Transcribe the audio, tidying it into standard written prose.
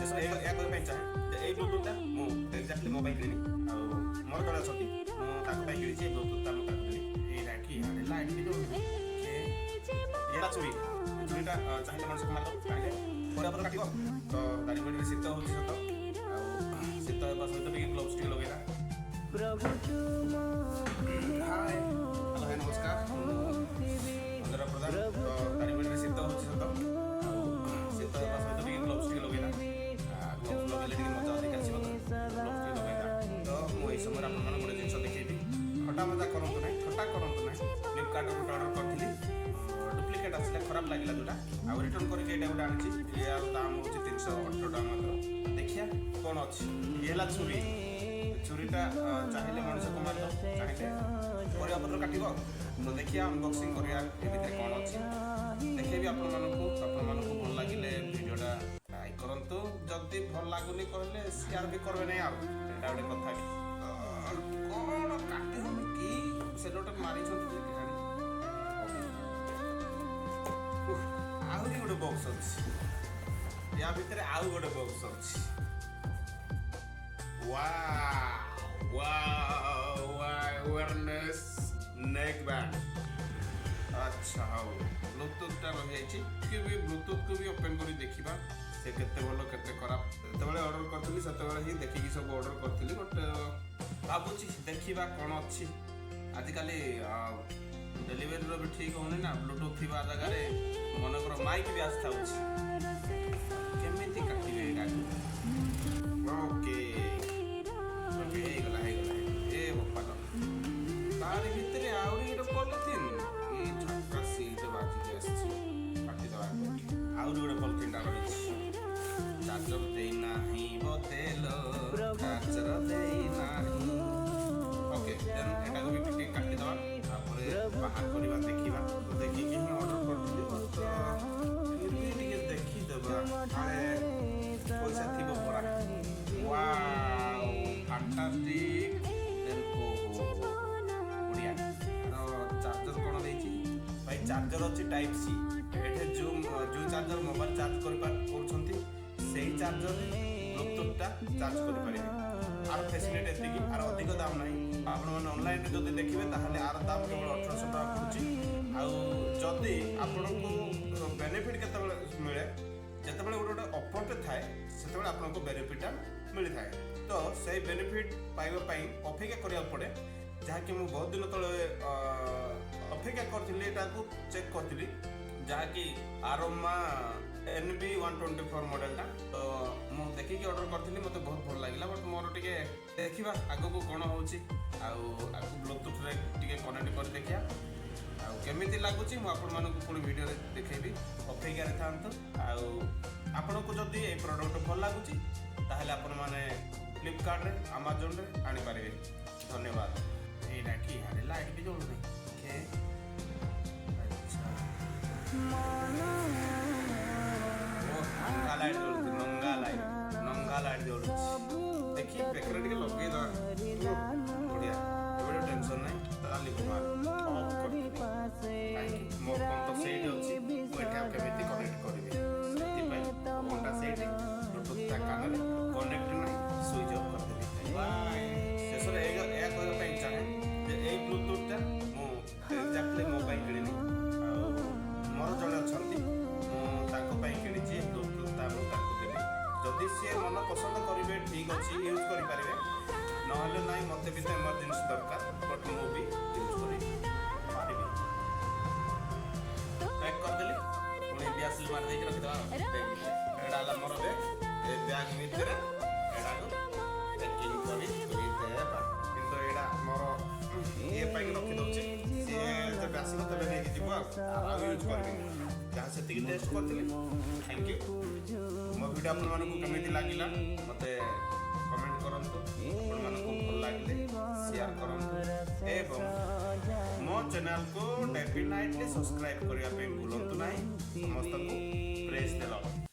ଶେଷରେ ଏହା କହିବା ପାଇଁ ଚାହେଁ ଯେ ଏଇ ବ୍ଲୁଟୁଥଟା ମୁଁ ଏକ୍ଜାକ୍ଟଲି ମୋ ପାଇଁ କିଣିନି ଆଉ ମୋର ଜଣେ ଅଛନ୍ତି, ମୁଁ ତାଙ୍କ ପାଇଁ କିଣିଛି। ଏ ବ୍ଲୁଟୁଥଟା ମୁଁ ତାକୁ ଦେଲି। ଏଇଟା କି ଆରେ ଲାଇଟ୍ ବି ଜଳୁନି। ଇଏ ହେଲା ଛୁରୀ। ଛୁରୀଟା ଚାହିଁଲେ ମଣିଷକୁ ମାରିଦେବ, ଚାହିଁଲେ ପରିବା କାଟିବ। ତ ଦାରିଙ୍ଗବାଡ଼ିରେ ଶୀତ ହେଉଛି ସତ, ଆଉ ଶୀତ ହେବା ସହିତ ଟିକେ ଗ୍ଲୋଭ୍ସ ଟିକେ ଲଗେଇବା। ପ୍ରଭୁ ତୁମକୁ ହାଏ, ହ୍ୟାଲୋ ଭାଇ, ନମସ୍କାର। ମୁଁ ଅଞ୍ଜନା ପ୍ରଧାନ। ତ ଦାରିଙ୍ଗବାଡ଼ିରେ ଶୀତ ହେଉଛି ସତ, ଆଉ ଶୀତ ହେବା ସହିତ ଟିକେ ଗ୍ଲୋଭ୍ସ ଟିକେ ଲଗେଇବା। ଗ୍ଲୋଭ୍ସ ଲଗେଇଲେ ଟିକେ ମଜା ଅଧିକ ଆସିବ। ତ ଗ୍ଲୋଭ୍ସ ଟିକେ ଲଗେଇବା। ତ ମୁଁ ଏଇ ସମୟରେ ଆପଣମାନଙ୍କୁ ଗୋଟେ ଜିନିଷ ଦେଖେଇବି। ଥଟ୍ଟା ମଜା କରନ୍ତୁ ନାହିଁ, ଥଟ୍ଟା କରନ୍ତୁ ନାହିଁ। ଫ୍ଲିପକାର୍ଟରୁ ଗୋଟେ ଅର୍ଡ଼ର କରିଥିଲି, ଡୁପ୍ଲିକେଟ୍ ଆସିଲା, ଖରାପ ଲାଗିଲା ଯେଉଁଟା, ଆଉ ରିଟର୍ନ କରିକି ଏଇଟା ଗୋଟେ ଆଣିଛି। ଏହାର ଦାମ ହେଉଛି 318 ଟଙ୍କା ମାତ୍ର। ଦେଖିବା କ'ଣ ଅଛି। ଇଏ ହେଲା ଛୁରୀ। ଛୁରୀଟା ଚାହିଁଲେ ମଣିଷକୁ ମାରିଦେବ, ଚାହିଁଲେ ପରିବା ପତ୍ର କାଟିବ। ତ ଦେଖିବା, ଅନବକ୍ସିଂ କରିବା, ଏ ଭିତରେ କ'ଣ ଅଛି ଦେଖେଇବି ଆପଣମାନଙ୍କୁ। ଆପଣମାନଙ୍କୁ ଭଲ ଲାଗିଲେ ଭିଡ଼ିଓଟା ଲାଇକ୍ କରନ୍ତୁ। ଯଦି ଭଲ ଲାଗୁନି କହିଲେ ସେୟାର ବି କରିବେ ନାହିଁ। ଆଉ ଏଇଟା ଗୋଟେ କଥା କି କ'ଣ କାଟି ହଉନି କି ସେଲୋଟେ ମାରିଛନ୍ତି ଯେ କେଜାଣି। ଉଫ୍, ଆହୁରି ଗୋଟେ ବକ୍ସ ଅଛି। ୟା ଭିତରେ ଆଉ ଗୋଟେ ବକ୍ସ ଅଛି। Wow, wireless neck band. ଆଚ୍ଛା ହଉ, ବ୍ଲୁଟୁଥଟା ରହିଯାଇଛି କି ବି, ବ୍ଲୁଟୁଥକୁ ବି ଓପେନ୍ କରି ଦେଖିବା ସେ କେତେ ଭଲ କେତେ ଖରାପ। ଯେତେବେଳେ ଅର୍ଡ଼ର କରିଥିଲି, ସେତେବେଳେ ହିଁ ଦେଖିକି ସବୁ ଅର୍ଡ଼ର କରିଥିଲି। ବଟ୍ ଭାବୁଛି ଦେଖିବା କ'ଣ ଅଛି। ଆଜିକାଲି ଡେଲିଭରିର ବି ଠିକ୍ ହେଉନି ନା। ବ୍ଲୁଟୁଥ୍ ଥିବା ଜାଗାରେ ମନେକର ମାଇକ୍ ବି ଆସିଥାଉଛି। କେମିତି କାଟିବେ ଏଇଟାକୁ? ଓକେ ଓକେ, ହେଇଗଲା ହେଇଗଲା। ଏ ବୋପାଲ, ତାରି ଭିତରେ ଆହୁରି ଗୋଟେ ପଲିଥିନ୍। ଏ ଝଟକା ସିଟ୍ ବାଜିକି ଆସିଛି। କାଟିଦେବା। ଆହୁରି ଗୋଟେ ପଲିଥିନ୍ଟା ରହିଛି। ଚାର୍ଜର ଦେଇନାହିଁ ବୋଧେ ଲୋ, ଚାର୍ଜର ଦେଇନାହିଁ। ଓକେ, ଦେନ୍ ଏଟାକୁ ବି ଟିକେ କାଟିଦେବା, ତାପରେ ବାହାର କରିବା, ଦେଖିବା। ତ ଦେଖିକି ହିଁ ଅର୍ଡ଼ର କରିଥିଲି, ବଟ୍ ଫିର୍ ବି ଟିକେ ଦେଖିଦେବା, କାଳେ ପଇସା ଥିବ ପରା। Wow, fantastic. ଦେନ୍ ଓହୋ, ବଢ଼ିଆ। ଆର ଚାର୍ଜର କ'ଣ ଦେଇଛି ଭାଇ? ଚାର୍ଜର ଅଛି ଟାଇପ୍ ସି। ଏଠି ଯେଉଁ ଯେଉଁ ଚାର୍ଜର ମୋବାଇଲ ଚାର୍ଜ କରୁଛନ୍ତି, ସେଇ ଚାର୍ଜରରେ ବ୍ଲୁଟୁଥଟା ଚାର୍ଜ କରିପାରିବେ। ଆର ଫେସିଲିଟି ଏତିକି, ଆର ଅଧିକ ଦାମ ନାହିଁ। ଆପଣମାନେ ଅନଲାଇନରେ ଯଦି ଦେଖିବେ, ତାହେଲେ ଆର ଦାମ କେବଳ 1800 ଟଙ୍କା ପଡ଼ୁଛି। ଆଉ ଯଦି ଆପଣଙ୍କୁ ବେନିଫିଟ୍ କେତେବେଳେ ମିଳେ? ଯେତେବେଳେ ଗୋଟେ ଗୋଟେ ଅଫର୍ଟେ ଥାଏ, ସେତେବେଳେ ଆପଣଙ୍କୁ ବେନିଫିଟ୍ଟା ମିଳିଥାଏ। ତ ସେଇ ବେନିଫିଟ୍ ପାଇବା ପାଇଁ ଅପେକ୍ଷା କରିବାକୁ ପଡ଼େ, ଯାହାକି ମୁଁ ବହୁତ ଦିନ ତଳେ ଅପେକ୍ଷା କରିଥିଲି, ଏଟାକୁ ଚେକ୍ କରିଥିଲି, ଯାହାକି ଆରୋମା NB 124 ମଡ଼େଲଟା। ତ ମୁଁ ଦେଖିକି ଅର୍ଡ଼ର କରିଥିଲି, ମୋତେ ବହୁତ ଭଲ ଲାଗିଲା। ବଟ୍ ମୋର ଟିକେ ଦେଖିବା ଆଗକୁ କ'ଣ ହେଉଛି। ଆଉ ଆଗକୁ ବ୍ଲୁଟୁଥରେ ଟିକେ କନେକ୍ଟ କରି ଦେଖିବା ଆଉ କେମିତି ଲାଗୁଛି। ମୁଁ ଆପଣମାନଙ୍କୁ ପୁଣି ଭିଡ଼ିଓରେ ଦେଖେଇବି। ଅପେକ୍ଷାରେ ଥାନ୍ତୁ। ଆଉ ଆପଣଙ୍କୁ ଯଦି ଏଇ ପ୍ରଡ଼କ୍ଟ ଭଲ ଲାଗୁଛି, ତାହେଲେ ଆପଣମାନେ ଫ୍ଲିପକାର୍ଟରେ, ଆମାଜନରେ ଆଣିପାରିବେ। ଧନ୍ୟବାଦ। ଏଇଟା କି ଆରେ ଲାଇଟ୍ ବି ଜଳୁନି। ଓକେ, ଆଚ୍ଛା। ଓ, ନଙ୍ଗା ଲାଇଟ୍ ଜଳୁଛି, ନଙ୍ଗା ଲାଇଟ୍, ନଙ୍ଗା ଲାଇଟ୍ ଜଳୁଛି। ଦେଖି ବେକରେ ଟିକେ ଲଗେଇଦବା। ବଢ଼ିଆ, ଏବେ ଟେନସନ୍ ନାହିଁ। ଚାଲିବ ମାଲ। ଅଫ୍ କରିଦେବି। କାହିଁକି? ମୋ ଫୋନ୍ ତ ସେଇଠି ଅଛି, ମୁଁ ଏଠି ଆଉ କେମିତି କନେକ୍ଟ କରିବି? ସେଥିପାଇଁ ଫୋନ୍ଟା ସେଇଠି, ବ୍ଲୁଟୁଥଟା କାନରେ, କନେକ୍ଟ ନାହିଁ, ସୁଇଚ୍ ଅଫ୍ କରିଦେଲି। ବାଏ। ଶେଷରେ ଏହା କହିବା ପାଇଁ ଚାହେଁ ଯେ ଏଇ ବ୍ଲୁଟୁଥଟା ମୁଁ ଏକ୍ଜାକ୍ଟଲି ମୋ ପାଇଁ କିଣିନି ଆଉ ମୋର ଜଣେ ଅଛନ୍ତି, ମୁଁ ତାଙ୍କ ପାଇଁ କିଣିଛି। ଏ ବ୍ଲୁଟୁଥଟା ମୁଁ ତାଙ୍କୁ ଦେବି। ଯଦି ସିଏ ମନ ପସନ୍ଦ କରିବେ, ଠିକ୍ ଅଛି, ୟୁଜ୍ କରିପାରିବେ। ନହେଲେ ନାହିଁ, ମୋତେ ବି ତ ଏମର୍ଜେନ୍ସି ଦରକାର, ବଟ୍ ମୁଁ ବି ୟୁଜ୍ କରିପାରିବି। ପ୍ୟାକ୍ କରିଦେଲି। ପୁଣି ବ୍ୟାସିଲ୍ ମାରି ଦେଇକି ରଖିଦେବା ବ୍ୟାଗ୍ ଭିତରେ। ଏଇଟା ହେଲା ମୋର ବ୍ୟାଗ୍। ଏ ବ୍ୟାଗ୍ ଭିତରେ ଏଇଟାକୁ ପ୍ୟାକିଂ କରି ଥୋଇଦେବା। କିନ୍ତୁ ଏଇଟା ମୋର ଇଏ ପାଇଁ ରଖିଦେଉଛି। ସିଏ ଯେବେ ଆସିବ ତେବେ ନେଇକି ଯିବ। ଆଉ ଆଉ ୟୁଜ୍ କରିବିନି, ଯାହା ସେତିକି ଟେଷ୍ଟ କରିଥିଲି। Thank you. ମୋ ଭିଡ଼ିଓ ଆପଣମାନଙ୍କୁ କେମିତି ଲାଗିଲା, ମୋତେ କମେଣ୍ଟ କରନ୍ତୁ। ଆପଣମାନଙ୍କୁ ଭଲ ଲାଗିଲେ ସେୟାର କରନ୍ତୁ ଏବଂ ମୋ ଚ୍ୟାନେଲକୁ ଡେଫିନାଇଟଲି ସବସ୍କ୍ରାଇବ୍ କରିବା ପାଇଁ ଭୁଲନ୍ତୁ ନାହିଁ। ସମସ୍ତଙ୍କୁ ପ୍ରେଜ୍ ଦ ଲର୍ଡ।